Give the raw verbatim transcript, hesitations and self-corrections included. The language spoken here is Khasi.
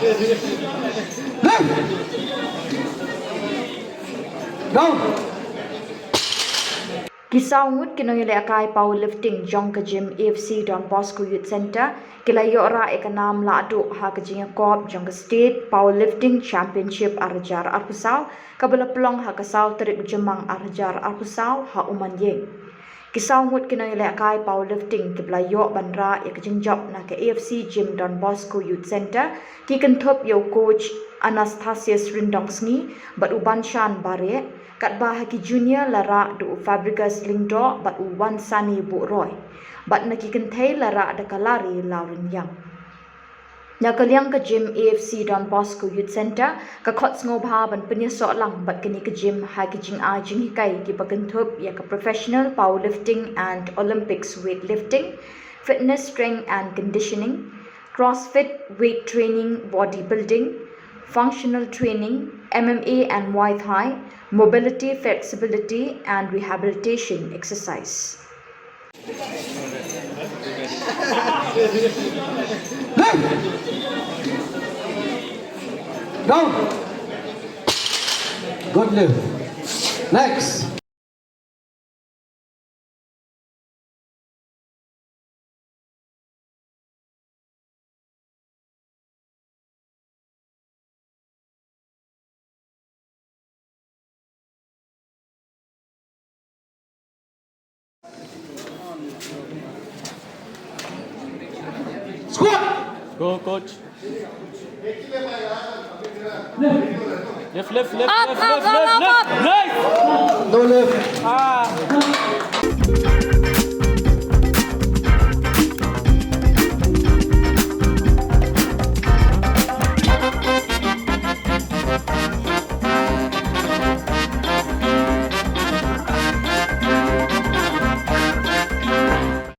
Left. Down. Ki saw ngut ki nongïalehkai powerlifting jong ka gym A F C Don Bosco Youth Centre ki la ïoh rah ïa ka nam lahduh ha ka jingïakop jong ka State Powerlifting Championship ar hajar arphew saw, kaba la pynlong ha ka saw tarik u Jymmang ar hajar arphew saw ha Umanying. Ki saw ngut ki nongïalehkai powerlifting kiba la ïoh ban rah ïa ka jingjop na ka A F C Gym Don Bosco Youth Centre ki kynthup ïa u coach Anastasius Ryndongsngi bad u Banshan Bareh, katba ha ki junior la rah da u Fabricus Lyngdoh bad u Wansani Buhroi, bad na ki kynthei la rah da ka Lari Lawrynïang. Na ka liang ka gym A F C Don Bosco Youth Centre ka khot sngewbha ban pynïasoh lang bad kane ka gym ha ki jingai jinghikai kiba kynthup ïa ka professional powerlifting and Olympics weightlifting, fitness strength and conditioning, crossfit, weight training, bodybuilding, functional training, M M A and Muay Thai, mobility, flexibility and rehabilitation exercise. Down. Good lift. Next. Squat. Go, coach. Lift, lift, lift, up, lift, up, lift, up, lift, up. Nice. No lift. Ah.